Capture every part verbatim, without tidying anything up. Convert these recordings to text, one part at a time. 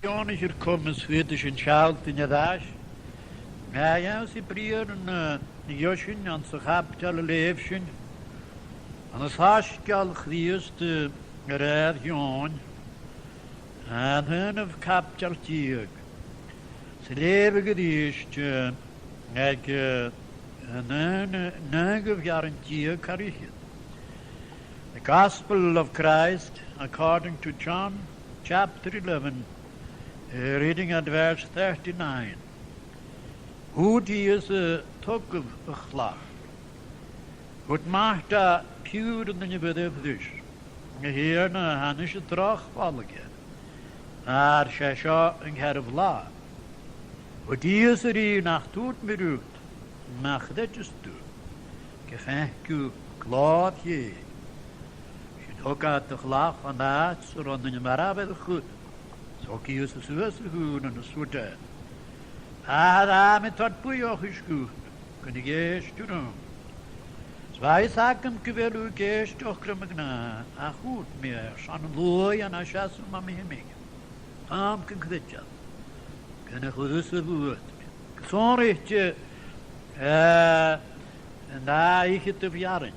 Deònaich air comas, faodaidh sinn sealltainn air ais. Tha e anns a' bhriathran, eh, a gheibh sinn anns a' chaibideil a leugh sinn, ann an soisgeul Chrìosd, eh, a rèir Eòin, an t-aonamh caibideil deug. 'S a leughadh a-rithist, eh, aig, eh, an aon-, an aonamh earrann deug thar fhichead. The Gospel of Christ according to John, chapter eleven, eh, reading at verse thirty-nine. Thuirt Ìosa, "Togaibh a' chlach." Thuirt Marta, "Piuthar, an duine a bhruidhneas ris, a Thighearna, tha a-nis droch mhallachadh air, oir 's e seo an ceathramh latha." Thuirt Ìosa rithe, "Nach tuirt mi riut, ma chreideas tu, gum faic thu glòir Dhè?" Sin thog iad a' chlach bhon àite 's an robh an duine marbh air a chur. 'S thog Ìosa suas a shùilean is thuirt e, "Athair, tha mi a' toirt buidheachas dhut gun do dh'èist thu rium. 'S bha fhios agam gu bheil thu ag èisteachd rium a-ghnàth, ach thuirt mi e airson an t-sluaigh a tha a' seasamh mum thimcheall. Tha mi gun creideadh, gun do chuir thusa bhuat mi." Gu sònraichte, eh, an dà fhicheadamh earrann,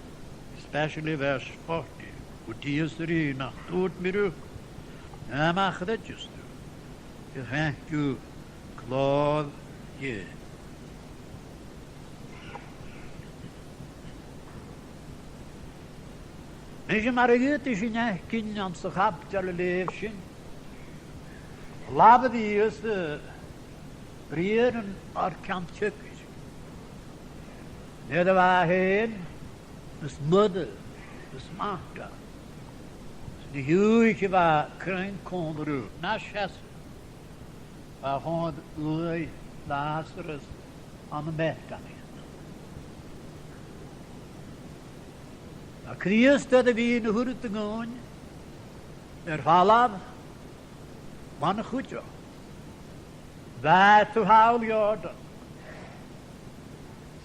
especially verse forty, thuirt Ìosa rithe, "Nach tuirt mi riut, ma chreideas tu, gum faic thu glòir Dhè?" Nise, mar a thuirt sinn, fhaicinn anns a' chaibideil a leugh sinn, labhair Ìosa briathran ar ceann-teagaisg, nuair a bha e fhèin is Mara is Marta 's na h-uaighean a bha cruinn còmhla riutha, na seasamh, a' coimhead uaigh Làsarais ann am Betani. Tha Crìosd air a bhith na thuras do dh'Eòin air falbh bhon a' chuideachd. Bha e taobh thall Iòrdain.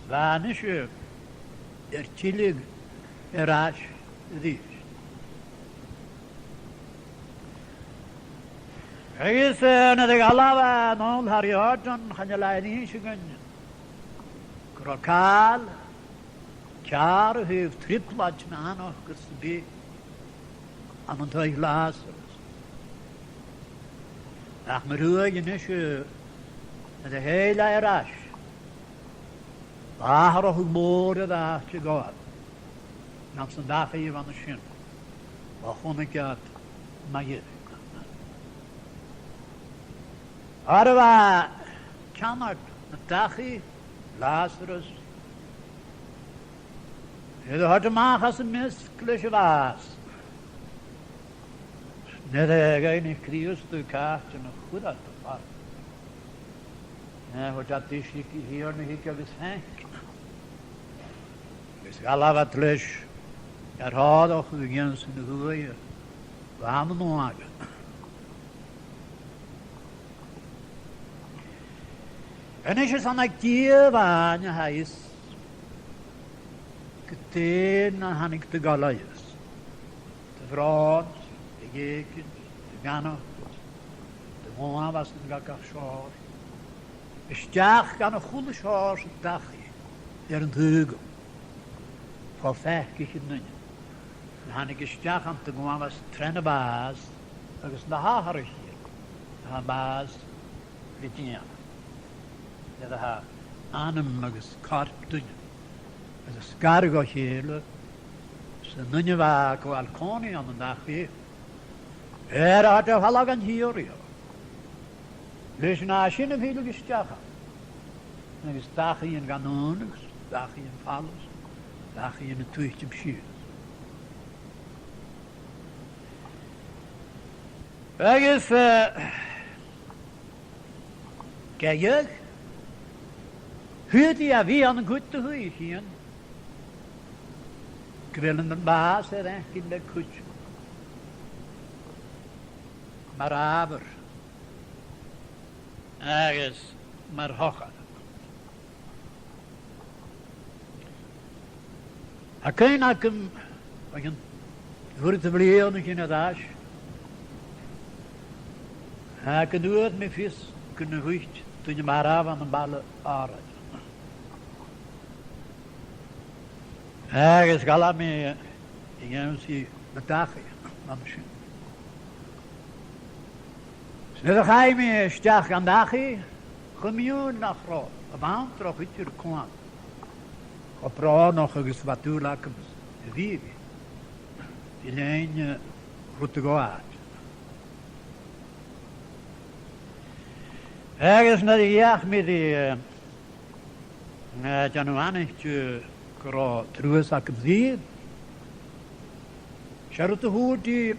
Bha e a-nise air tilleadh air ais a-rithist. Agus, eh, nuair a dh'fhalbh e a-null thar Iòrdain, chan eil e ag innse dhuinn gun robh càil ceàrr a thaobh trioblaid no aithneachadh sam bith ann an taigh Làsarais. Ach mar a chuala sinn a-nise, nuair a thill e air ais, bha atharrachadh mòr air àite a ghabhail anns an dachaigh a bha an sin, bha a' chunnaic iad mu dheireadh. Oir bha ceannard na dachaigh, Làsarais, air a thoirt a-mach às am measg leis a' bhàs. Nuair a dh'fhaighnich Crìosd càit an do chuir iad am falach, eh, thuirt iad ris, "Thig, a Thighearna, thig agus faic." Agus dh'fhalbh iad leis air thòrachadh a dh'ionnsaigh na h-uaighe a bha ann an òige. A-nis, 's ann aig Dia a-mhàin a tha fios gu dè na thàinig do dh'fhalbh, do bhròn, do dh'èiginn, do dh'aithneachd, do dh'uabhas de gach seòrsa, a-steach dhan a h-uile seòrsa dachaigh air an t-saoghal, fo pheacadh an duine, a thàinig a-steach ann do dh'uabhas tron a' bhàs agus na h-atharraichean a tha am bàs ri dèanamh. Nuair a tha anam agus corp duine air a sgaradh o chèile, 's an duine a bha a' gabhail còmhnaidh ann an dachaigh, air a thoirt am falach dhan t-sìorraidheachd, leis an tha sin a' filleadh a-steach ann, agus dachaighean gan aonachd, dachaighean falach, dachaighean a' tuiteam sìos. Agus, eh, ge-tà, thuirt e a bhith ann an cuid de shuidheachaidhean gu bheil am bàs air fhaicinn le cuideam mar àbhar agus mar shochair. Tha cuimhne agam, o chionn uairean de bhliadhnaichean air ais, Agus an uair sin fhuair mi fios gun do thuit duine marbh ann am baile àraid. Agus ghabh mi an ionnsaigh na dachaigh an sin. 'S nuair a chaidh mi a-steach dhan dachaigh, chunnaic mi nach robh a' bhantrach idir còmhla. Cho brònach agus bha dùil agam a bhith, a bhith a' leantainn rud a ghabhas. Agus nuair a dh'fheuch mi ri, eh, eh, dèanamh aithnichte gun robh truas agam rithe, 's e rud a thuirt i,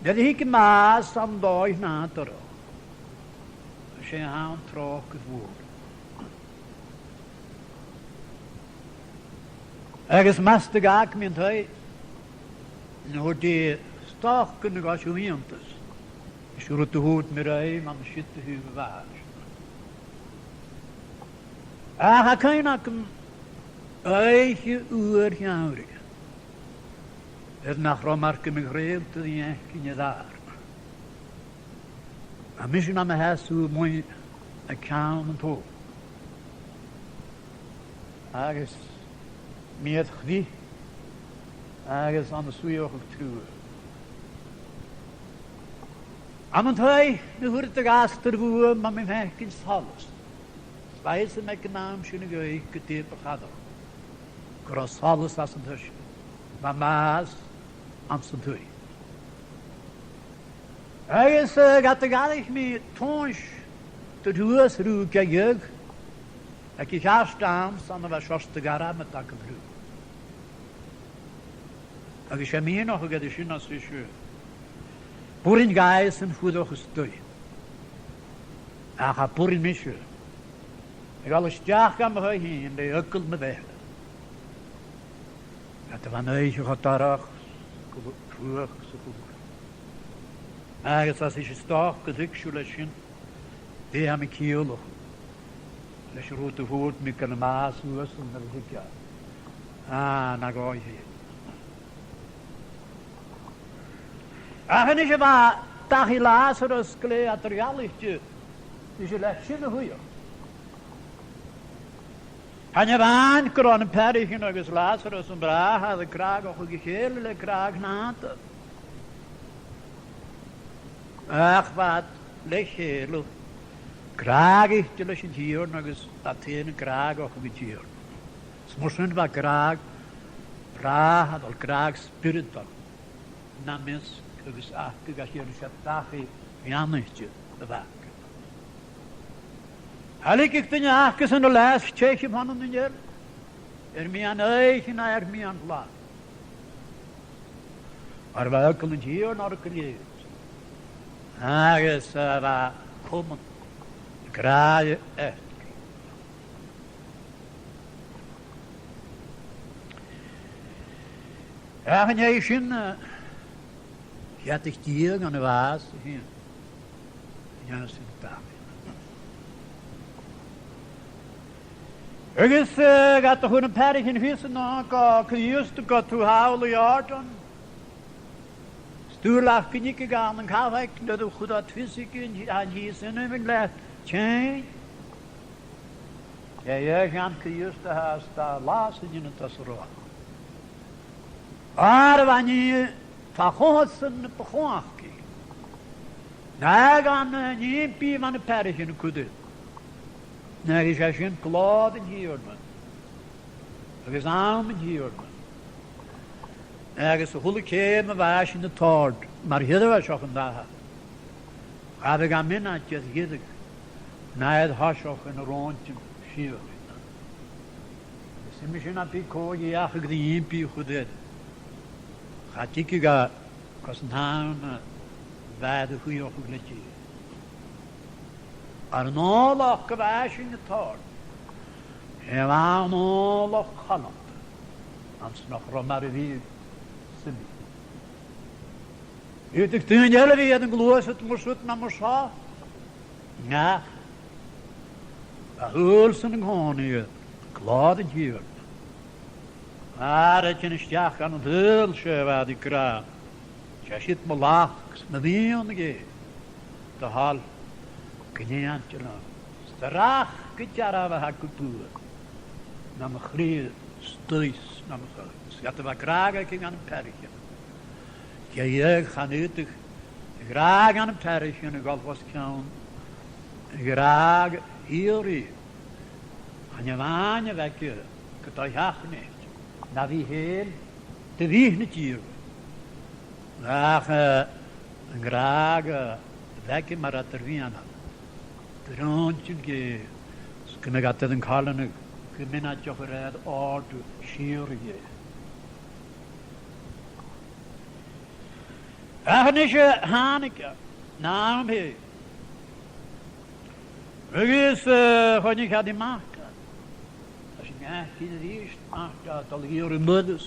nuair a thig am bàs an dòigh nàdarrach, 's e an tròcair mhòr. Agus mus do dh'fhàg mi an taigh, thuirt i, 's dòcha gun do ghabh sibh iongantas. 'S e rud a thuirt mi rithe, mar a siud a thaobh a' bhàis. Ach tha cuimhne agam oidhche uair gheamhraidh, air nach robh mar gum biodh riaghaltas ri fhaicinn air adhart. Tha mise nam sheasamh a-muigh aig ceann an taigh. Agus mi air chrith agus ann an suidheachadh truagh. Ann an taigh, na thuirt a dh'astar bhuam, bha mi a' faicinn solas. 'S bha fhios agam aig an àm sin a dh'oidhche gu dè bu chaomh gun robh solas anns an taigh sin. Bha am bàs anns an taigh. Agus, eh, ged a dh'fhairich mi tomhas de thruas ruadh-gheadh, aig a' cheart àm 's ann a bha seòrsa de ghàire agam riutha. Agus 's e m' fhianais a bh' air sin às a sin. B' urrainn dhaibhsan fuireach a-staigh. Ach cha b' urrainn mise a dhol a-steach dha mo thaigh fhìn le eagal mo bheatha. Ged a bha an oidhche cho dorch, cho fuar 's cho fuar. Agus às a sin 's dòcha gun tuig sibh leis sin dè tha mi a' ciallachadh leis an rud a thuirt mi gun am bàs uasal nuair a thigeadh e. Ah, na gabhaidh e. Ach a-nis, bha dachaigh Làsarais glè eadar-dhealaichte ris an leithid sin a shuidheachadh. Chan e a-mhàin gun robh na peathraichean agus Làsaras am Bràthar a' gràdhachadh a chèile le gràdh nàdair, ach bha iad le chèile gràdhaichte leis an Tighearna agus iad fhèin a' gràdhachadh an Tighearna. Is mar sin bha gràdh bràthaireil, gràdh spioradail nam measg agus aca, agus 's e dachaigh bheannaichte a bh' aca. Cha leigeadh duine aca-san a leas teicheadh bhon an inneal, air meadhan oidhche no air meadhan latha. Oir bha eagal an Tighearna orra gu lèir. Agus, eh, bha comann gràdh aca. Ach an dèidh sin, eh, cheadaich Dia dhan a' bhàs a thighinn. Agus, eh, ged a chuir na peathraichean fios an-diugh gu Crìosd gu taobh thall an Iòrdain, 's dùil leat gun tigeadh e ann an cabhaig nuair a chuireadh iad fios thuige an tì-, an tì sin a bhith leat tinn. Dè a dh'fheuch Crìosd a tha a-staigh, là san ionad às an robh e? Oir bha nì fa chomhair-san na bu chumhachdaich na dhan an impidh a bha na peathraichean a' cur air. Agus 's e sin glòir an Tighearna agus àm an Tighearna. Agus a h-uile ceum a bha sinn a' toirt mar dh'fheumadh sinn an-diugh, cha bhiodh e mionaid air dheireadh no air thoiseach ann an rùintean sìorraidh. Is iomadh sin a bhiodh còir dhachaigh ri impidh a chur air. Cha tigeadh e gus an t-àm a bha e air a shuidheachadh le Dia. Oir an eòlach a bha sinn a' toirt, 's e a bha an eòlach coileanta, anns nach robh mar a bhiodh sinn. Dh'fhaodadh daoine eile a bhith air an gluasad mar siud no mar seo. Ach bha a h-uile sìon an-còmhnaidh air glòir an Tighearna. Mar a thèid sinn a-steach dhan an t-saoghal seo, bha iad ag ràdh, 's e siud mo lach 's mo mhiann-gheir. Do thoil gu nì an teann. 'S do rachd gu dearbh a tha gu buan. Nam chridhe, 's tuigse, nam chridhe. 'S ged a bha gràdh aige dha na peathraichean, ge-tà chan fhaodadh gràdh dha na peathraichean a dhol os cionn gràdh shìorraidh. Chan e a-mhàin a bh' aige gu dà sheachdainean, na bhith fhèin do bhith na dìomhain. Ach, eh, an gràdh, eh, a bh' aige mar eadar-lìonadh. Tha rùn-san ge, 's gum biodh iad air an coileanadh, gum biodh iad a' dèanamh òrdugh shìorraidh dheth. Ach a-nis, eh, thàinig e, an àm fhèin. Agus, eh, choinnich iad e a-mach. Agus an ath-oidhche a-rithist, a-mach, a' dol a dh'iarraidh Midas,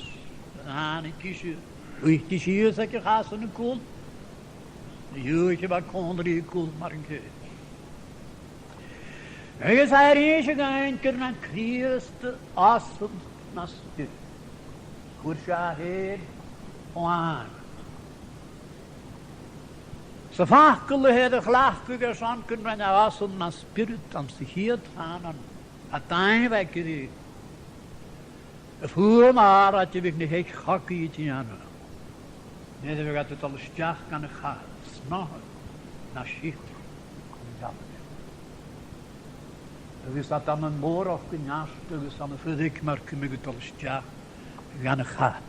an tàinig ise, ruith i sìos aig a chasan a' cùl. An dèidh sin bha còmhla ri a' chùl mar an ceudna. Agus tha e a-rithist ag ràdh gur ann an Crìosd a th' ann na spiorad. Chuir e e fhèin fo àmhghar. 'S am facal a th' air a chleachdadh airson gun robh e a th' ann na spiorad anns a' chiad chànan, a dh'aindeoin gur e a' fuaim àraid a bhiodh na h-eich-chogaidh a' dèanamh nuair a bhiodh iad a' dol a-steach dhan a' chathair, 's mathaid na siud an dealbh. Agus iad ann am mòrachd an neart agus ann am fuireach mar gum biodh a' dol a-steach dhan a' chathair.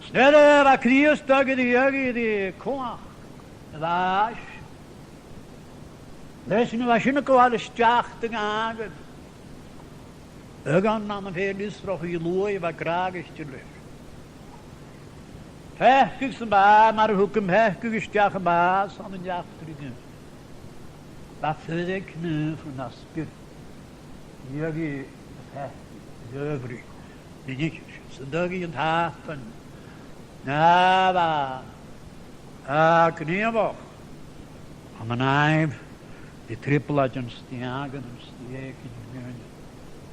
'S nuair a bha Crìosd ag iarraidh, ag iarraidh cumhachd a bhàis, leis na bha sin a' gabhail a-steach dhan àmhghar, aig an àm a bha e a' feuchainn ri luaidh a bha gràdhaichte leis. Peacadh 's am bàs, mar a thugainn peacadh a-steach am bàs ann an eachdraidh. Bha fuireach naomh na spiorad. Dh'fheuch e a' pheacadh, dh'fheuch e na nithean sin. 'S an dòigh an t-Sàtan, na bha e gnìomhach ann an aimhir de thrioblaid, an stèidheachadh, an stèidheachadh a dh'fheuch e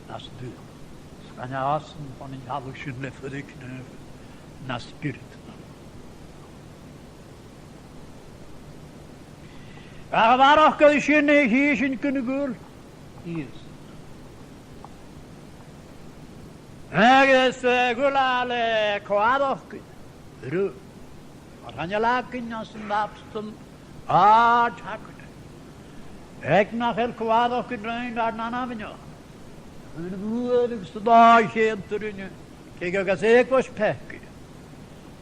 nas dùthcha. 'S chan eil fhios agam an deach e an sin le fuireach naomh na spiorad. Ach a bharrachd air sin, chì sinn gun do ghuil Ìosa. Agus, eh, ghuil e le co-fhaireachdainn riutha. Mar chan eil againn anns an abstol àrd-shagart aig nach eil co-fhaireachdainn rinn ar n-anam-sa. An uair agus an dà cheantar rinne, cé gu bheil eaglais peacaidh,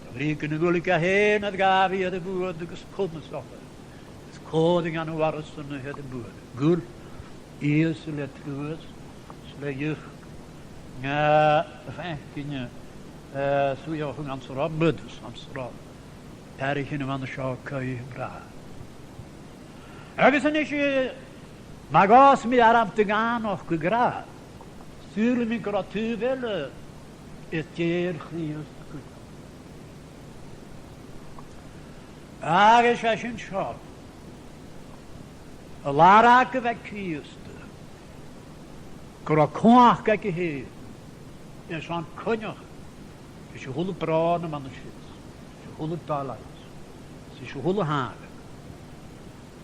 do bhrìgh gun do ghuil e fhèin air a bhith air a bhuain agus comas oirre, is còir dha a bhith air a bhuain. Guil Ìosa le truas, 's le iuchair, eh, a' faicinn, eh, suidheachadh anns an robh Midas, anns an robh peathraichean a bha an seo a' cur am bràthair. Agus a-nis, eh, ma ghabhas mi airson do dhèanamh gu gràdh, saoilidh mi gun robh taobh eile air dè Chrìosd a' cur. Agus 's e sin seo, a lorg e bho Chrìosd, gun robh cumhachd aige fhèin airson coinneachadh ris a h-uile bròn a bh' ann an siud, ris a h-uile doilbh, ris a h-uile h-àmhghar.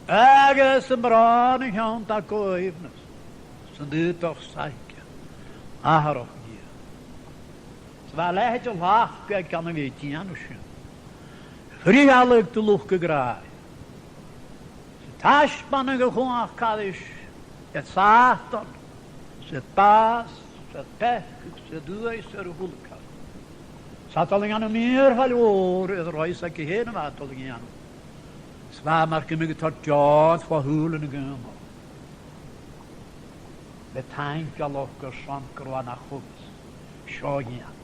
Agus am bròn a thionn dha co-aoibhneas, san aodach s'aige, atharrachadh Dhia. 'S bha leithid de thlachd aige ann a bhith a' dèanamh sin. Frithealadh do luchd a ghràidh. 'S a' taisbeanadh a' chumhachd thairis air Sàtan, 's air bàs, 's air peacadh, 's air uaigh, 's air a h-uile càil. 'S a' dol a dhèanamh mìorbhail mhòr air a' rud aige fhèin a bha e a' dol a dhèanamh. 'S bha e mar gum biodh e a' toirt deoch fo shùilean a' ghaoil. Le taingealachd airson gun robh e na chomas seo a dhèanamh.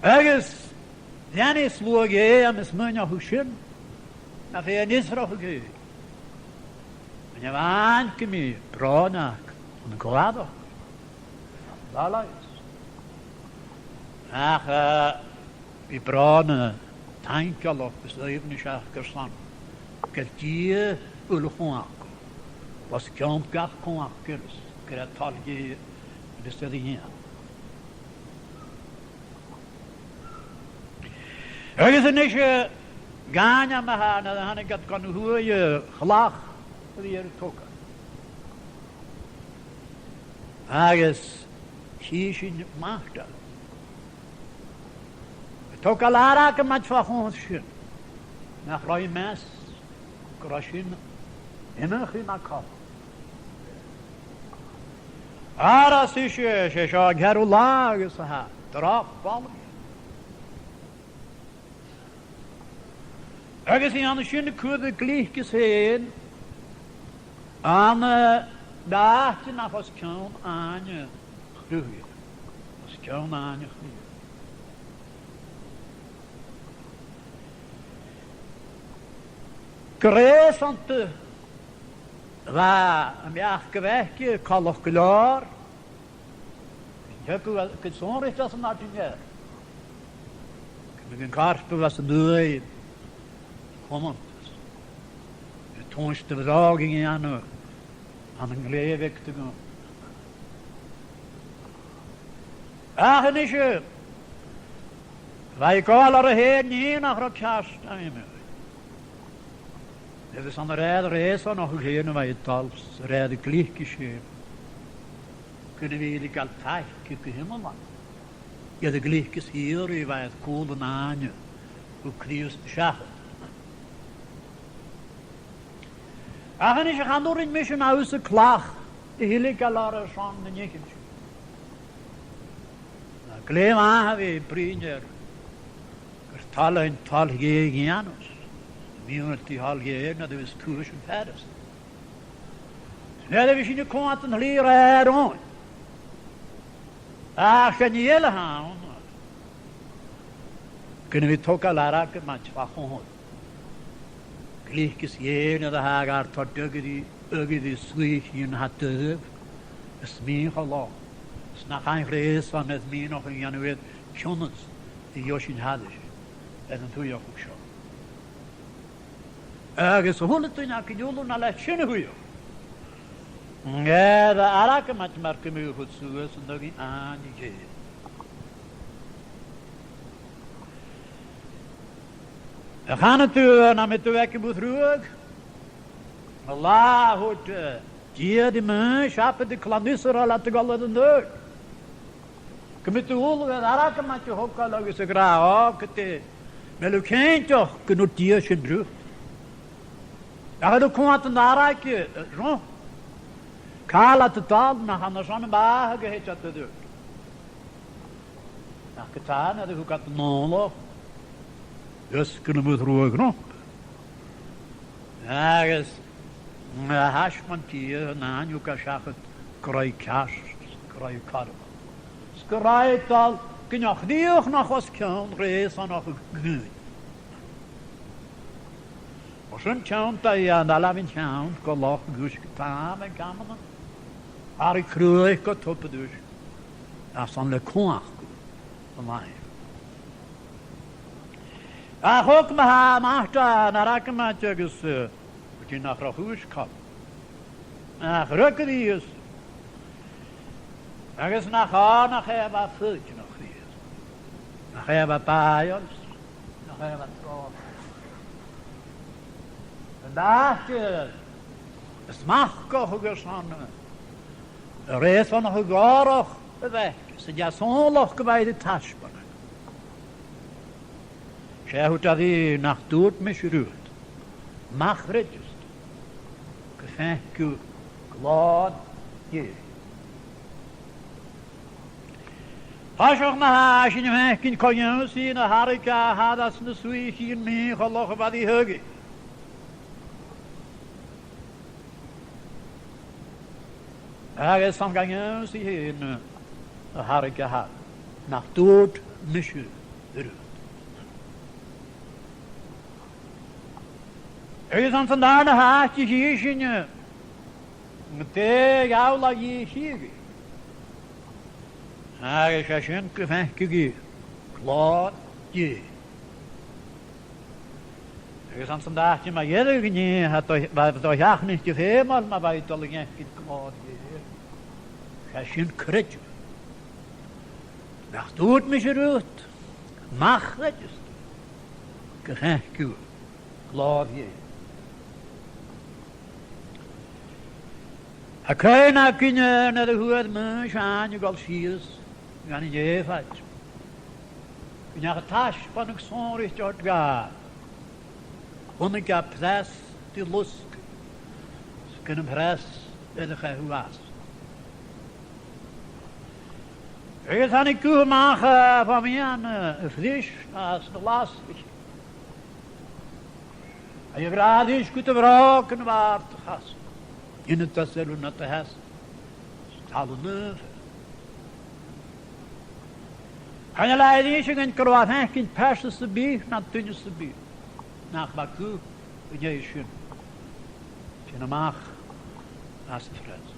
Agus lean e sluagh Dhè, agus smaoinich thu sin, na fheadhainn Israel a dh'fhaodadh. An e a-mhàin gum bi bròn aca ann an co-fhaireachdainn. Dà leigheas. Ach, eh, bidh bròn, eh, taingealachd is aoibhneis aca airson gu bheil Dia uile-chumhachdail, os cionn gach cumhachd eile, gur e toil Dhè a bhios air a dhèanamh. Agus a-nis, eh, dh'aindeoin a tha, nuair a thàinig iad gun a' chladh, a bhith air togail. Agus chì sinn Marta a' togail argamaid fa chomhair sin, nach robh i meas gun robh sin iomchaidh na cola. Air as ise, 's e seo an ceathramh latha agus a tha droch bhalaich. Agus i an sin a' cur a gliocas fhèin ann an, eh, àite nach os cionn fhàinne chruthaiche, os cionn fhàinne chruthaiche. Gu reusanta bha am beachd gu bheil aice coltach gu leòr, gun teagamh gu sònraichte às an àite an-dè, gum bi an corp a bha san dòigh a' coimhead, a' toirt a' bhròg a dhèanamh ann an glè bheag de dh'ùine. Ach a-nis, eh, bha i a' gabhail oirre fhèin nì nach robh ceart ann. Agus an rèir reusanta a bha i a' dol, 's a rèir a gliocais fhèin, gun a bhith a' gabhail taic gu h-iomlan air a gliocas shìorraidh a bha air cùl an fhàinne a thug Crìosd seachad. Ach a-nis, chan urrainn mise na thusa clach a thilgeil oirre airson na nithean sin. Tha e glè mhath a bhith a' bruidhinn air gur toil leinn toil Dhè a dhèanamh, mìneachadh toil Dhè nuair a bhios cùisean furasta. Nuair a bhios sinn a' coimhead an t-slighe ro fhada romhainn. Ach 's e nì eile a th' ann, gun a bhith a' togail argamaid fa chomhair gliocas Dhè nuair a tha e gar toirt dhugainn, dhugainn suidheachaidhean a tha daoibh, is mì-choltach, is nach fhaigh reusanta is mìneachadh a dhèanamh air cionnas a gheibh sinn thairis air an t-suidheachadh seo. Agus a h-uile duine againn uile na leithid sin a shuidheachadh, ged a tha argamaid mar gum biodh a' cur suas an aghaidh fhàinne Dhè. A chanadh tu, nam biodh tu aig a' bhùth-ruadh, an latha a thuirt, eh, Dia ri Maois, abair do chlann Israeil a tha a' dol air an dòigh, gum biodh tu uile air argamaid a thogail agus ag ràdh, "Ò, gu dè, mèiribh cinnteach gun tuirt Dia sin riut." Ach a bheil thu a' coimhead an àraidh, eh, romhpa? Càit a bheil iad a' dol, nach ann airson am bàthadh a thèid iad riut? Ach ge-tà, nuair a thug iad an ùmhlachd, dh'fhosgail am bùth-ruadh romhpa. Agus, a thaisbeanadh Dia an aithne a thug e seachad gu robh e ceart, gu robh e coireach, 's gu robh e a' dol gu neach-chrìochnachadh os cionn reusanta a' ghnùin. Mar sin, tionndadh e an t-Salm an ceann gu loch gu sgàth 's gu tàmh aig amannan, air a chruaidh gu tobar uisge, airson le cumhachd a làimh. Ach thug ma-thà Marta an argamaid agus, eh, thuirt i nach robh cùis coltach. Ach rugadh Ìosa. Agus nach ann nach e a bha foighidneach Chrìosd, nach e a bha bàidheil, nach e a bha tròcair. An àite as math gu bheil sinn, a rèir 's ann a thug e òrach a bheatha, 's an deas-ùmhlachd a bha e ri taisbeanadh. 'S e a thuirt e rithe, nach tuirt mise riut, ma chreideas tu, gum faic thu glòir Dhè. Tha sinn a' faicinn cò ionnsaigh na tharraing e a-mach às na suidheachaidhean mì-choltach a bha ri thogail. Agus 's ann dhan ionnsaigh fhèin a tharraing e a-mach, nach tuirt mise riut. Agus anns an dàrna h-àite chì sinn, eh, dè a' ghealladh a chì sinn. Agus 's e sin gum faiceadh i glòir Dhè. Agus anns an t-àite mu dheireadh an nì, tha do, bha do-sheachnaidh feumail ma bha i a' dol a dh'fhaicinn glòir Dhè. 'S e sin creideamh. Nach tuirt mise riut, ma chreideas tu, gu faic thu glòir Dhè. Tha cuimhne againn nuair a fhuair Maois àithne a dhol sìos dhan an Èiphead. Gun deach an taisbeanadh sònraichte a thoirt dha. Chunnaic e preas de losgadh, 's gun am preas air a chaitheamh às. Agus thàinig guth a-mach, eh, bho mheadhan, eh, a' phris às na lasraich. Agus a' gràdh ris gu do bhrògan a bha ort a chasadh, ionad as fheàrr na do sheasamh, 's talamh naomh. Chan eil e air innse dhuinn gun robh e a' faicinn pearsa sam bith no duine sam bith nach robh guth an dèidh sin tighinn a-mach às a' phreas.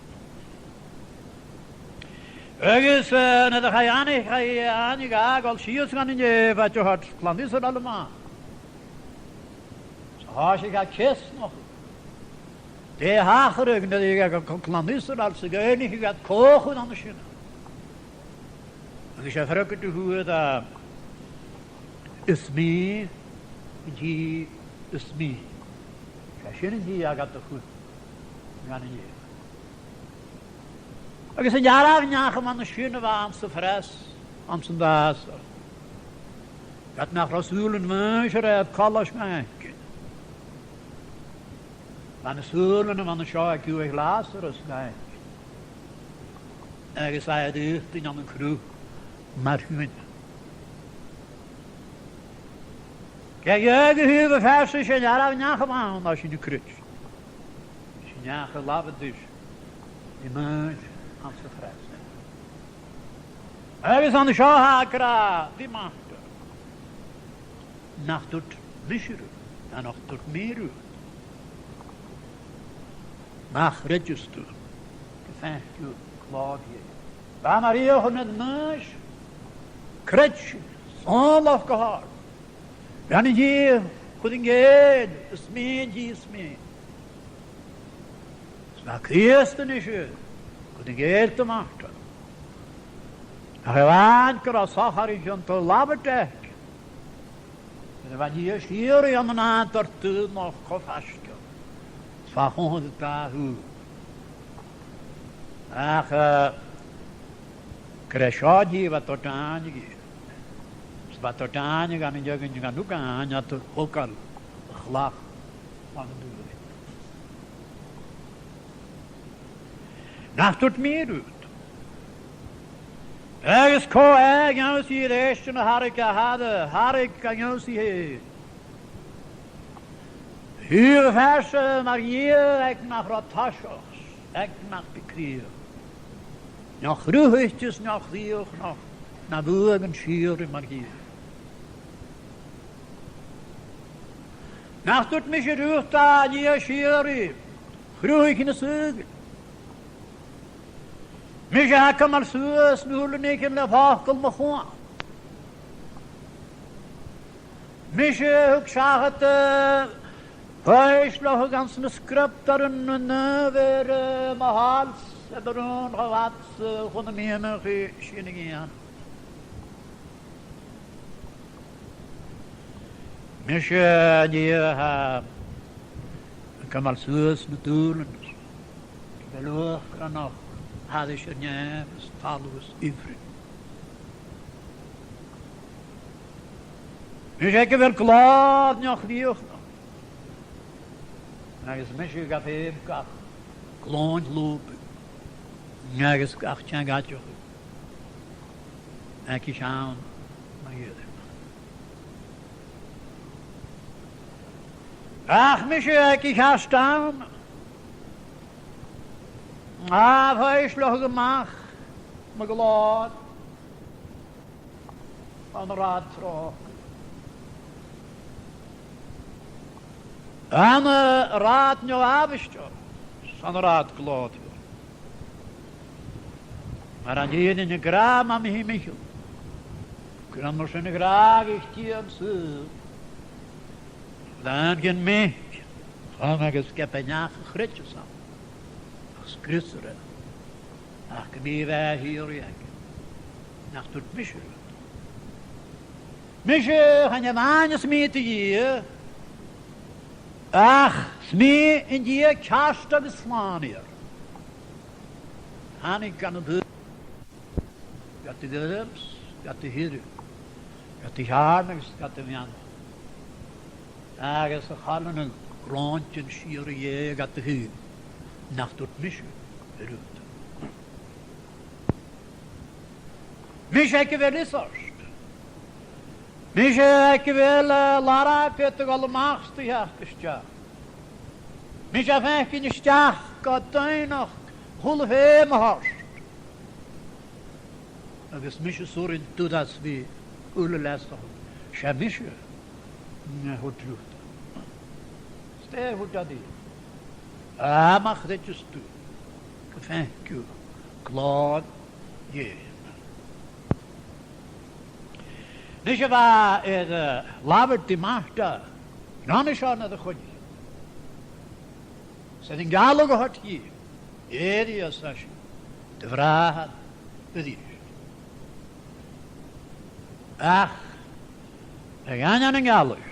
Agus, eh, nuair a chaidh àithne, chaidh àithne dha a dhol sìos dhan an Èiphead a thoirt clann Israel a-mach, 's thòisich e a' ceasnachadh dè thachradh nuair a dh'fhàg e clann Israel 's a dh'fhaighnich iad cò chuir an sin. Agus 's e freagairt a fhuair e, is mi an tì as mì. 'S e sin an tì agad a chuir dhan an Èiphead. Agus an dearbh neach a bha an sin a bha anns a' phreas, anns an dàsach, ged nach robh sùilean Mhaois air coltas fhaicinn, bha na sùilean a bh' ann an seo aig uaigh Làsarais fhaicinn. Agus e air fhaotainn ann an cruth mar dhuine. Ge-tà, a thaobh a' phearsa, 's e an dearbh neach a bh' ann, no sin a' chreids. 'S e an neach a labhair ris Maois anns a' phreas. Agus an seo tha e ag ràdh ri Marta, nach tuirt mise riut, no nach tuirt mi riut, nach creideas tu gum faic thu glòir Dhè. Bha e mar eòlach air Maois, creid sinn, sònraichte gu h-àrd. Bha e an tì a chuir an cèill, is mi an tì as mì. Is bha Crìosd a-nis a' cur an cèill do Mharta. Ach a-mhàin gun robh sochairean a' labhairt aice, nuair a bha Dia sìorraidh ann an nàdar daonnach cho faisg air, 's bha e a' còmhdach dà thaobh. Ach, eh, gur e seo an tì a bha a' toirt àithne dhi. 'S a bha a' toirt àithne dhan an fheadhainn, dhan ùr àithne a thogail a' chlach ann an dùthaich. Nach tuirt mi riut? Agus cò e, ag ionnsaigh a-rèist na tharraing e, tharraing e ag ionnsaigh fhèin. Thaobh a' phearsa, mar Dhia aig nach robh toiseach, aig nach bi cridhe, no chruthaich is no chrìoch, no na bhuadhan sìorraidh mar Dhia. Nach tuirt mise riut, tha Dia sìorraidh, chruthaich na saoghail? Mise a tha a' cumail suas na h-uile nithean le facal mo chuain. Mise a thug seachad, eh, foillseachadh anns na sgriobtairean na naomh air, eh, mo thoil 's air do rùn cho fad 's, eh, chun am miannachadh sin a dhèanamh. Mise an Dia a tha a' cumail suas na dùbhlain, gu bheil uachdarain thairis air nèamh is talamh is ifrinn. Mise aig a bheil glòir no chrìoch, agus mise a ghabh fhèin gach glòin lùbadh agus gach teanga aideachadh aig a' cheann mu dheireadh. Ach mise aig a' cheart àm a' foillseachadh a-mach mo ghlòir ann an rathad tròcair, ann an rathad neo-àbhaisteach, 's ann an rathad glòrmhor. Mar a nì iad an gràdh, ma thimcheall, gur ann mar sin a ghràdhaich Dia an saoghal, gun do dh'aindeoin mic, chum agus ge b' e neach a chreideas ann, ach sgriosaran, ach gum bi a bheatha shìorraidh aige. Nach tuirt mise riut? Mise, chan e a-mhàin as mi do Dhia, ach 's mi an Dia ceart agus Slànaighear. Thàinig gun a' bhùth, ged a bheil, ged a thèid, ged a thèid, ged a thèid a' cheàrn agus ged a bheannachd. Agus a' chailleadh nan gràinnean sìorraidh Dhè ged a thèid, nach tuirt mise riut. Mise aig a bheil fhios ort. Mise aig a bheil, eh, làrach air a dhol a-mach 's a dhol a-steach. Mise a dh'fhaic a-steach gu doimhneachd a h-uile feum a th' ort. Agus mise 's urrainn dhut às bith uile leasachadh. 'S e mise a thuirt riut. 'S dè thuirt e ri? A, ma chreideas tu, gum faic thu glòir Dhè. Nis a bha air, eh, labhairt ri Marta, ron a seo na do choinneamh. 'S air an gealladh a thoirt dhi, èirigh, ars esan, do bhràthair a-rithist. Ach, a dh'aindeoin a' gheallaidh,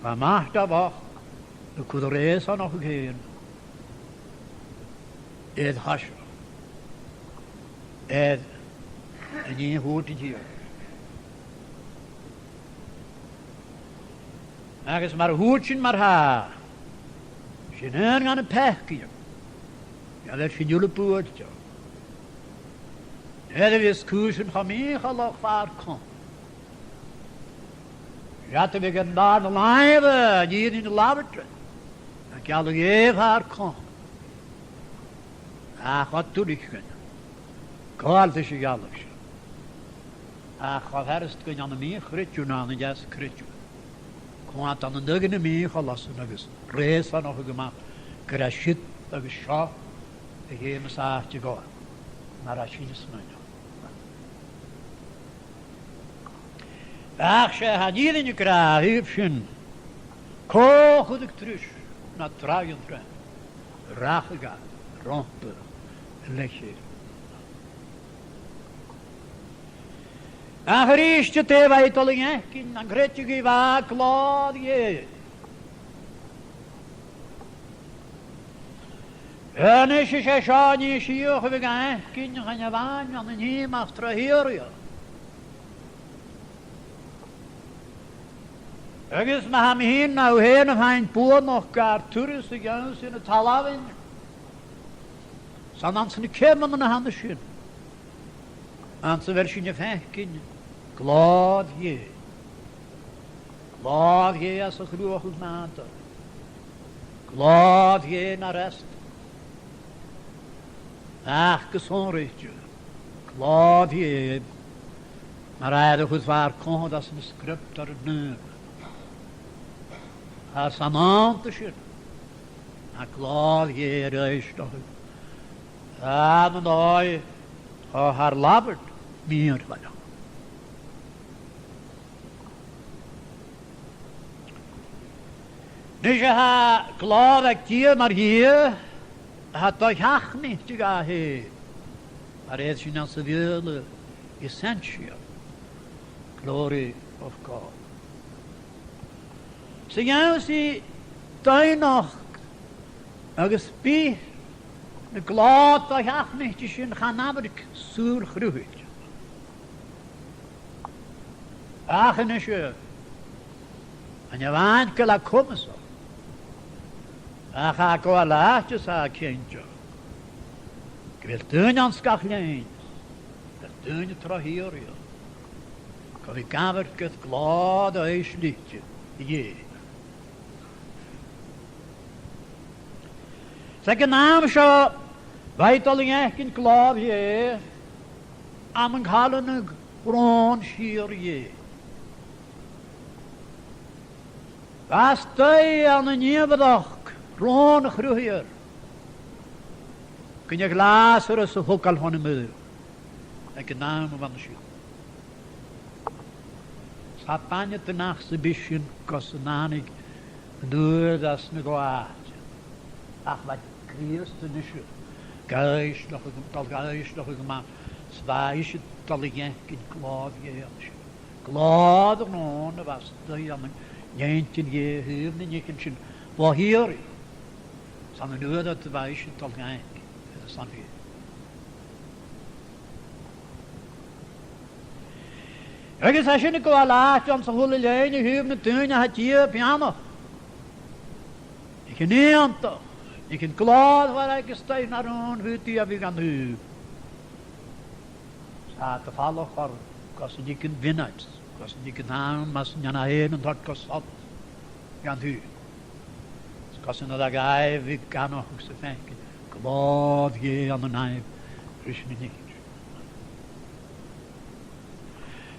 bha Marta bhochd a' cur a rèis-oirnn oirre fhèin air thoiseach, air an nì a thuirt an Tighearna. Agus mar a thuirt sinn mar-thà, sin aon dha na peacaidhean, a bheil sinn uile buailte. Air a bhith cùisean cho mì-choltach far comhair. Ged a bhiodh an dàrna làimh, eh, an fhìrinn a' labhairt, a' gealladh Dhè far comhair. Ach cho duilich dhuinn, co-fharpais a' gheallaidh seo. Ach cho furasta dhuinn ann am mì-chreideamh na ann an deas-chreideamh. Coimhead ann an aghaidh na mì-choltaichean agus rèis-oirnn oirre gu math, gur e siud agus seo a dh'fheumas àite a ghabhail, mar a tha sinn a' smaoineachadh. Ach 's e, tha an fhìrinn ag ràdh, tha sin, cò chuireadh tric na tràigh an treun, rachadh e romhpa a leithid. Ach a-rithist, dè bha e a' dol a dh'fhaicinn, an creideadh i bha glòir Dhè? A-nis, 's e seo an nì as fhiach a bhiodh e a' faicinn, chan e a-mhàin ann an ìm ach tro shìorraidheachd. Agus ma tha mi fhìn no thu fhèin a' faighinn buannachd gar turas a dh'ionnsaigh na talmhainn, 's ann anns na ceumannan a th' ann an sin, anns a bheil sinn a' faicinn glòir Dhè. Glòir Dhè anns a' chruthachadh nàdair. Glòir Dhè nar astar. Ach gu sònraichte, glòir Dhè mar a tha e air a chur far comhair anns na Sgriobtairean Naomha. Tha e san iongnadh sin, na glòir Dhè air fhoillseachadh ann an dòigh cho tha air labhairt mìorbhaileach. Nis, tha glòir aig Dia mar Dhia, tha do-sheachnaidh dha fhèin, mar a their sinn anns a' Bheurla, essential glory of God. 'S a dh'ionnsaigh doimhneachd agus bith na glòir do-sheachnaidh sin, chan amharc sùil chruthaichte. Ach a-nis, chan e a-mhàin gu bheil e comasach, ach tha e gu bheil e àite 's tha e cinnteach gu bheil daoine anns gach linn, gu bheil daoine tro shìorraidheachd, gu bhith ag amharc air glòir fhoillsichte Dhè. 'S aig an àm seo, bha i a' dol a dh'fhaicinn glòir Dhè ann an cailleadh na thròin sìorraidh Dhè. Bha e a-staigh ann an ìomhaireachd thròin a' Chruthaigheir, gun deach Làsaras a thogail bhon a' mhuir aig an àm a bha an seo. 'S tha bainne de neach sam bith sin gus an tàinig an uair às na dhà àite. Ach bha Crìosd a-nise ga fhoillseachadh, dol ga fhoillseachadh gu math, 's bha ise a' dol a dh'fhaicinn glòir Dhè an seo. Glòir a' ghròin a bha a-staigh ann an inntinn Dhè a thaobh nan nithean sin bho shìorraidh. 'S ann an uair ud a bha ise a' dol dhachaigh, 's ann a bha. Agus tha sin a' gabhail àite anns a h-uile linn a thaobh na daoine a tha Dia a' beannachadh. Nithean iongantach, nithean glòrmhor agus a-staigh nar n-aon bhuaidh a bhith gan taobh. 'S tha iad a' falach orra gus an tig an mhionaid, gus an tig an t-àm, mas e an t-ainm a th' air an toirt gu solas dhan taobh. 'S gus an uair a gheibh iad a' faicinn glòir Dhè ann an àmhainn ris na nithean.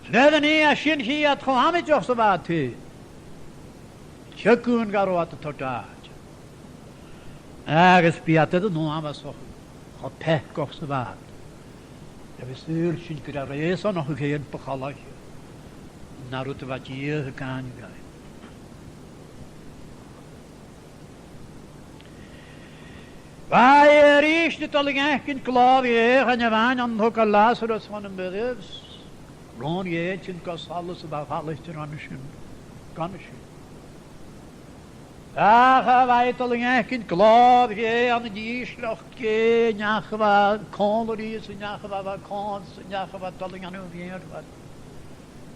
'S nuair a nì iad sin chì iad cho amaideach 's a bha iad fhèin. Teagamh gun robh iad a' toirt àite. Agus bidh iad air an uabhasachadh cho peacach 's a bha iad. A bhith saoilsinn gur e reusanachadh fhèin bu choltaiche na rud a bha Dia a' gabhail dhaibh. Bha e a-rithist a' dol a dh'fhaicinn glòir Dhè, chan e a-mhàin an togail Lasarus bhon mhuir, rùn-inntinn gu solas a bha falaichte roimhe sin, gun a sin. Ach bha e a' dol a dh'fhaicinn glòir Dhè ann an ìsleachd Dhè, neach a bha còmhla ris, neach a bha, bha còmhla, neach a bha a' dol a dhèanamh mhìorbhail.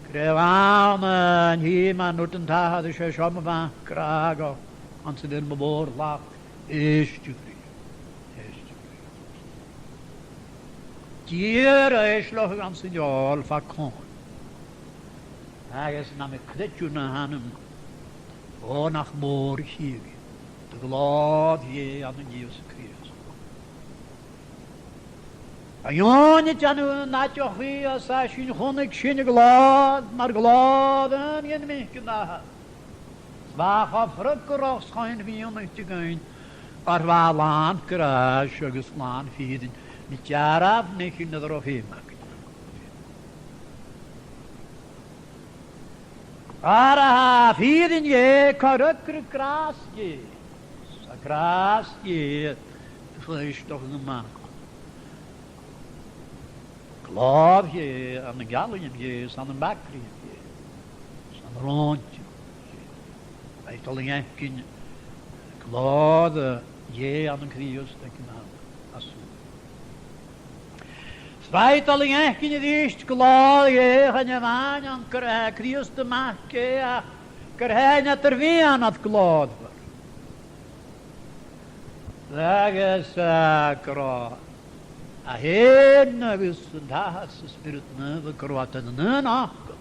Gur e a-mhàin an t-àm an uair an tachair, 's e seo mo mhac gràdhach, anns a bheil mo mhòr-thlachd, èistibh ris, èistibh ris. Dìreach èisteachd ris anns an fheòil fa comhair. Agus nam creideamh na th' annam, o nach mòr a chì mi do ghlòir Dhè ann an Ìosa Crìosd. An ionad an-diugh an aideachadh às a sin chunnaic sinn a' ghlòir, mar ghlòir aon dhiubh na mhic an Athar. Bha e cho freagarrach 's cho innbhionach dhuinn, oir bha e làn gràis agus làn fìrinn, na dearbh nithean a bha feum againn. Oir tha fìrinn Dhè co-fhreagradh gràs Dhè, 's tha gràs Dhè a' foillseachadh a-mach glòir Dhè ann an gealladh Dhè, 's ann am bagraidh Dhè, 's ann an rùintean Dhè. Bha e a' dol a dh'fhaicinn glòir Dhè ann an Crìosd aig an àm a bha siud. 'S bha e a' dol a dh'fhaicinn a-rithist glòir Dhè, chan e a-mhàin ann gur e Crìosd a-mach Dhè, ach gur e an eadar-mheadhanair glòrmhor. Agus, eh, gun robh e fhèin agus an t-Athair 's an Spiorad Naomh, gun robh iad air an aon fhacal.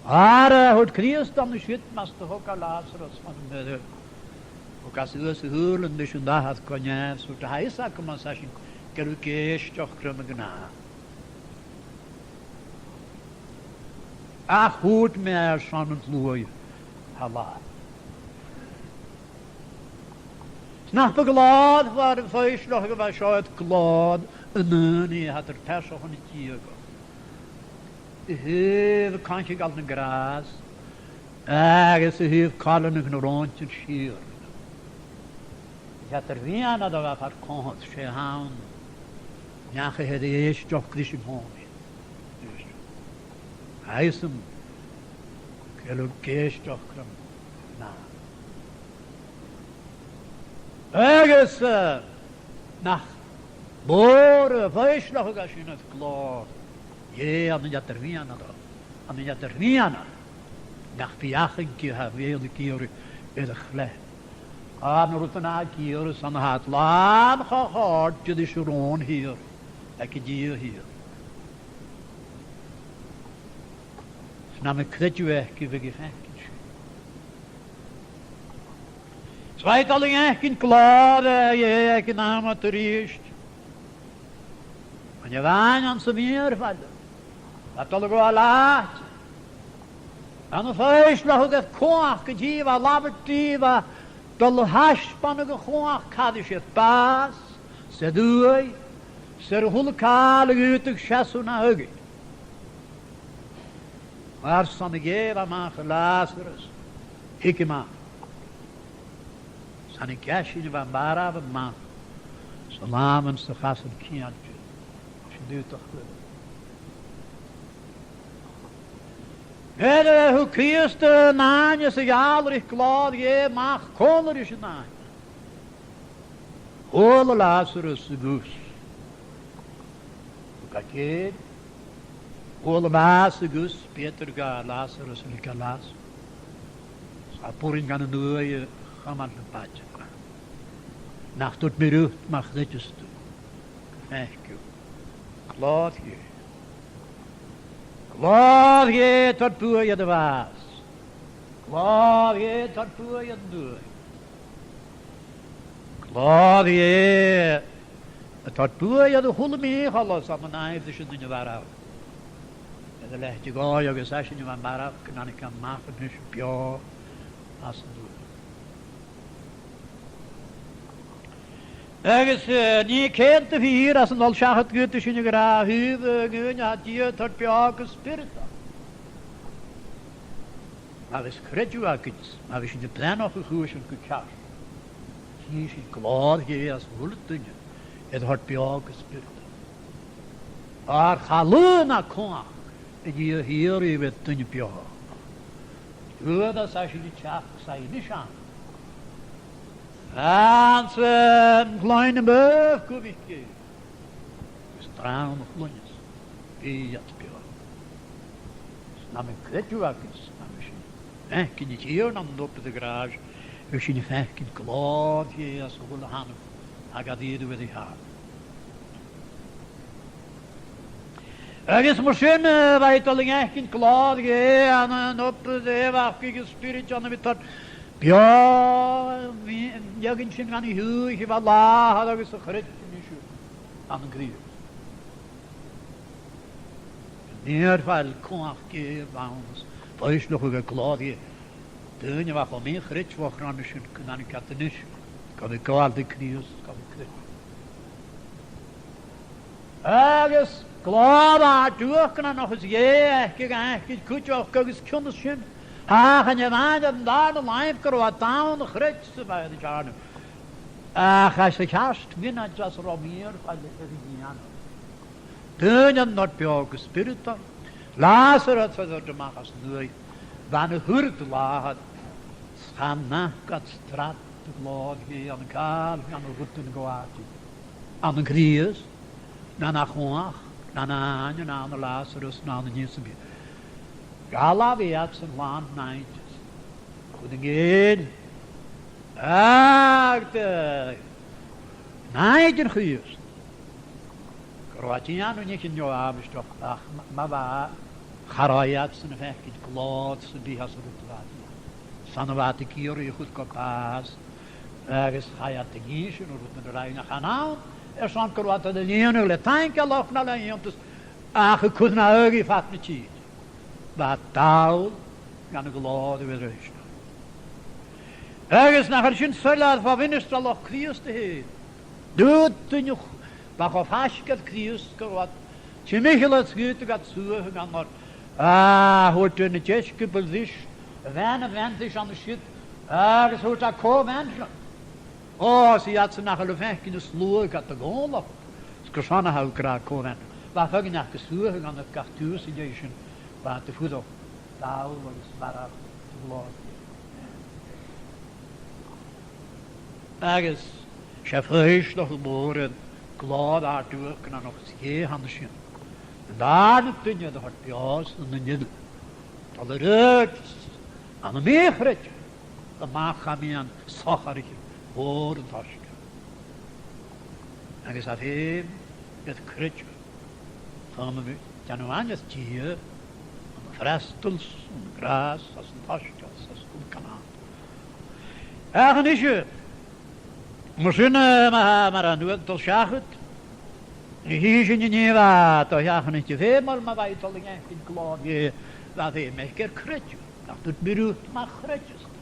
Oir, eh, thuirt Crìosd an siud, mus do thogadh Lasarus bhon mhuir, thug e suas a shùilean ris an t-Athair gu nèamh, 's thuirt e, tha fhios agam, mas e sin, gu bheil thu ag èisteachd rium a-ghnàth. Ach thuirt mi airson an t-sluaigh a tha làthair. 'S nach bu ghlòrmhor am foillseachadh a bha seo air glòir an aonaidh a tha eadar pearsachan na diadhachd, a thaobh coincheagal na gràs agus a thaobh coileanadh nan rùintean sìorraidh. An eadar-mheadhanair a bha far comhair, 's e a th' ann, neach a tha air èisteachd ris an còmhnaidh. Tha fhios agam gu bheil thu ag èisteachd rium a-ghnàth. Agus, eh, nach mòr am foillseachadh a tha sin air glòir Dhè ann an eadar-mheadhanair, ann an eadar-mheadhanair, nach bi ach an giolla a tha a' bhith ag iarraidh air a chleith. Ann an rud a tha ag iarraidh, 's ann a tha iad làn cho còrdte ris an rùn shìorraidh aig an Dia shìorraidh. 'S nam creideamh aice bhiodh e a' faicinn sin. 'S bha e a' dol a dh'fhaicinn glòir Dhè aig an àm ud a-rithist. Chan e a-mhàin anns a' mhìorbhail, bha e a' dol a ghabhail àite ann am foillseachadh air cumhachd an tì, bha e a' labhairt ri, bha e a' dol a thaisbeanadh a' chumhachd càit a bheil bàs, 's e uaigh, 's e a h-uile càil a dh'fhaodadh seasamh na aghaidh. Airson a gheibheadh e a-mach Lasarus, thig e a-mach. 'S ann an ceasainn a bha e a' marbhadh a-mach, 's a làmhan 's a chasan cinnteach, sin dùdach cuireadh. Nuair a thug Crìosd an àithne 's a gheàrr e glòir Dhè a-mach còmhla ris an àithne, chuala Lasarus a ghuth. Thug e cèill, chuala e a ghuth, Peter, gabh Lasarus a leigeil às. 'S a b' urrainn dhan an uaigh a chumail na b' fhaide. Nach tuirt mi riut, ma chreideas tu, gum faic thu glòir Dhè. Glòir Dhè a' toirt buaidh air a' bhàs. Glòir Dhè a' toirt buaidh air an t-uaigh. Glòir Dhè a' toirt buaidh air a h-uile mì-choltas ann an àite sin an duine a mharbh. Air a leithid a dhòigh agus esan a bha marbh, gun tàinig e a-mach a-nis beò às an t-uaigh. Agus, eh, nì ceud a' fìor às an dol seachad dhut, tha sinn ag ràdh, tha, eh, an duine a tha Dia a' toirt beò gu spioradail. Agus creideamh againn, agus sinn a' breithneachadh a' chùis sin gu ceart, chì sinn glòir Dhè às a h-uile duine air a thoirt beò gu spioradail. Oir cha luath na cumhachd an Dia shìorraidh air duine beò. Uair a tha sinn a' teachd, 's e a-nis ann. Anns an cloinn a-muigh gu bhith cè. Agus tron a' chloinn, bidh iad beò. 'S nam biodh creideamh againn, 's nam biodh sinn a' faicinn an Tighearna ann an obair a' ghràis, bhiodh sinn a' faicinn glòir Dhè às a h-uile thàinig, agus iad a bhith air a shàil. Agus mar sin, eh, bha iad a' dol a dh'fhaicinn glòir Dhè ann an obair a' bheatha agus an Spioraid ann a bhith a' toirt beò, bha, dh'fhaodadh sinn, dhan a' chùis a bha làthair agus a chreideas a-nis ann an Crìosd. Nì air fàil cumhachd Dhè a bh' ann, is foillseachadh glòir Dhè. Daoine a bha cho mì-chreidmheach ron a sin, gun tàinig iad a-nis gu bhith a' gabhail ri Crìosd, gu bhith a' creidsinn. Agus glòir àrd-uachdaranach is Dhè aice, aice cuideachd agus cionnas sin. Ach an e a-mhàin air an dàrna làimh gun robh iad ann a chreids a bha air an teàrnadh. Ach às a' cheart mhionaid às an robh mi air fàil air a dhèanamh. Daoine a' toirt beò gu spioradail. Lasarus a' dol a-mach às an uaigh. Bha na h-uiread làthair, 's chan fhaca iad srad de ghlòir Dhè ann an càil, ann an rudan a' gabhail. Ann an Crìosd, no na chumhachd, no na h-àithne, no ann an Lasarus, no ann an nì sam bith. Ghabh iadsan làn nàimhdeas. Chuir an cèill. Ach de nàimhdean Chrìosd. Gun robh e a' dèanamh nithean neo-àbhaisteach, ach ma, ma bha, cha robh iadsan a' faicinn glòir sam bith às an rud a bha e a' dèanamh. 'S ann a bha iad ag iarraidh a chur gu bàs, agus chaidh iad ag innse na rudan a rinn e, chan ann airson gun robh iad a' lìonadh le taingealachd no le iongantas, ach a' cur na aghaidh fad na tìre. Bha e dall dhan a' ghlòir a bh' air Èisteachd. Agus nach eil sin soilleir fo mhinistrealachd Chrìosd fhèin? Dh'fhaodadh duine, bha e cho faisg air Crìosd gu robh iad timcheall air sgaoileadh iad suathadh ann oir, a, thuirt na deisciobail ris, a bhean, a bhean, 's ann a tha siud, agus thuirt e, cò a bhean seo? Ò, 's iadsan nach eil a' faicinn an sluagh a tha iad a' gabhail. 'S carson a tha e ag ràdh cò a bhean. Bha feadhainn aca suathadh ann air gach taobh 's an dèidh sin bha iad a' fuireach dall agus marbh de ghlòir. Agus 's e foillseachadh mòr air glòir àrd-uachdaranach is Dhè a th' ann an sin. An dàrna duine a thoirt beò às an uile. Dol air adhart ann am mì-chreideamh, a-mach à meadhan sochaireachd mhòr an t-soisgeil. Agus tha feum air creideamh. Tha mi a' dèanamh aithne air Dia, ann am freastal, ann an gràs, às an t-soisgeul, às an t-sgoil Cananan. Ach a-nise, mar sin, eh, ma-, mar a tha an uair a' dol seachad, nì sinn an nì a bha do sheachadadh feumail, ma bha i a' dol a dh'fhaicinn glòir Dhè, bha feum aice air creideamh, nach tuirt mi riut, ma chreideas tu,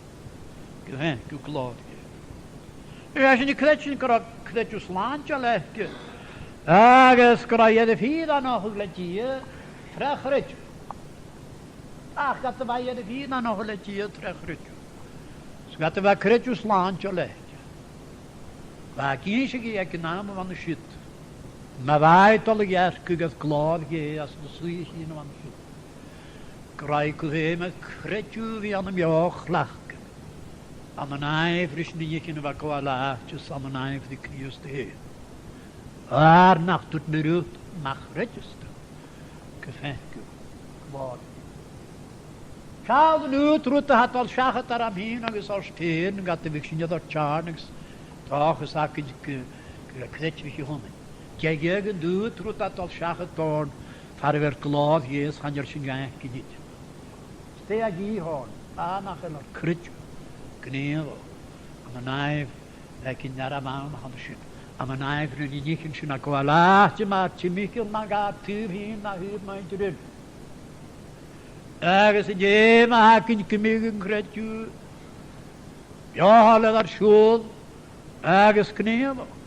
gum faic thu glòir Dhè. Agus tha sinn a' creidsinn gun robh creideamh slàinteil aice, agus gun robh i air a fìreanachadh le Dia tro chreideamh. Ach ged a bha i air a fìreanachadh le Dia tro chreideamh, 's ged a bha creideamh slàinteil aice, bha i ag innse aig an àm a bha an siud, ma bha i a' dol a dh'fhaicinn glòir Dhè às na suidheachaidhean a bha an siud, Gun robh e gu feum air creideamh a bhith ann am beò-chleachdadh, ann an àireamh ris na nithean a bha gu àite, 's ann an àireamh ri Crìosd e fhèin. Oir nach tuirt mi riut, ma chreideas tu, gum faic thu glòir. Seall an aon rud a tha dol seachad orm fhìn agus ort fhèin, ged a bhiodh sinn air ar teàrnadh agus dòchas againn gu, gu, gu creidfeadh sinn. Dè gheibh an aon rud a tha dol seachad oirnn far a bheil glòir Dhè, chan eil sinn ga fhaicinn idir. 'S dè a dhìth oirnn, a, nach eil ar creideamh gnìomhach, ann an àireamh le gin ar a bhonn a th' ann sin, ann an àireamh ri na nithean sin a ghabhail àite mar timcheall, na ghabh tu fhìn, na thaobh muinntir eile. Agus an dèidh, ma tha againn gum bi an creideamh beothail air ar siubhal agus gnìomhach,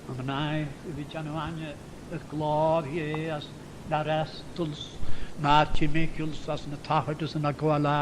ann an àireamh a bhith a' dèanamh aithne air glòir Dhè às na fhreastal, na timcheall, 's às na tachartasan a ghabhail àite